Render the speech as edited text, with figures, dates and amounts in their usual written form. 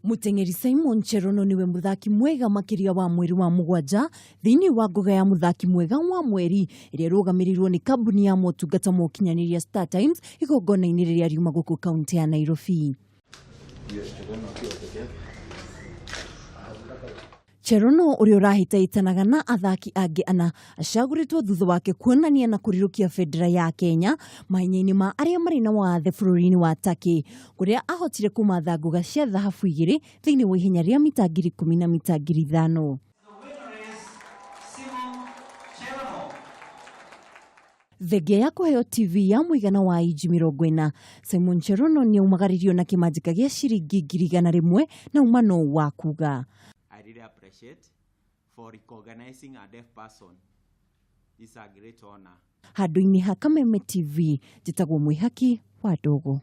Mũteng'eri Simon Cherono nĩwe mũthaki mwega makĩria wa mweri wa mũgwanja thĩinĩ wa ngoga ya mũthaki mwega wa mweri ĩrĩa ĩrũgamĩrĩirwo nĩ kambuni ya motungata ma ũkinyanĩria Star Times igongona-inĩ rĩrĩa riuma gũkũ kaunti ya Nairobi. Cherono ũrĩa ũrahĩtahĩtanaga na athaki angĩ ana acagũrĩtwo thutha wake kuonania na kũrirũkia bendera ya Kenya mahenya-inĩ ma arĩa marĩ na wathe bũrũri-inĩ wa Turkey kũrĩa ahotire kũmatha ngũga cia thahabu igĩrĩ thĩinĩ wa ihenya rĩa mita 10,000 na mita 5,000. Thengia ya kũheo TV ya mũigana wa inji 40, Simon Cherono nĩaumagaririo na kĩmanjĩka gĩa ciringi 100,000 na umano wa kuga. I really appreciate for recognizing a deaf person. It's a great honor. Handũ-inĩ ha Kameme TV, njĩtagwo Mwĩhaki wa Ndũgũ.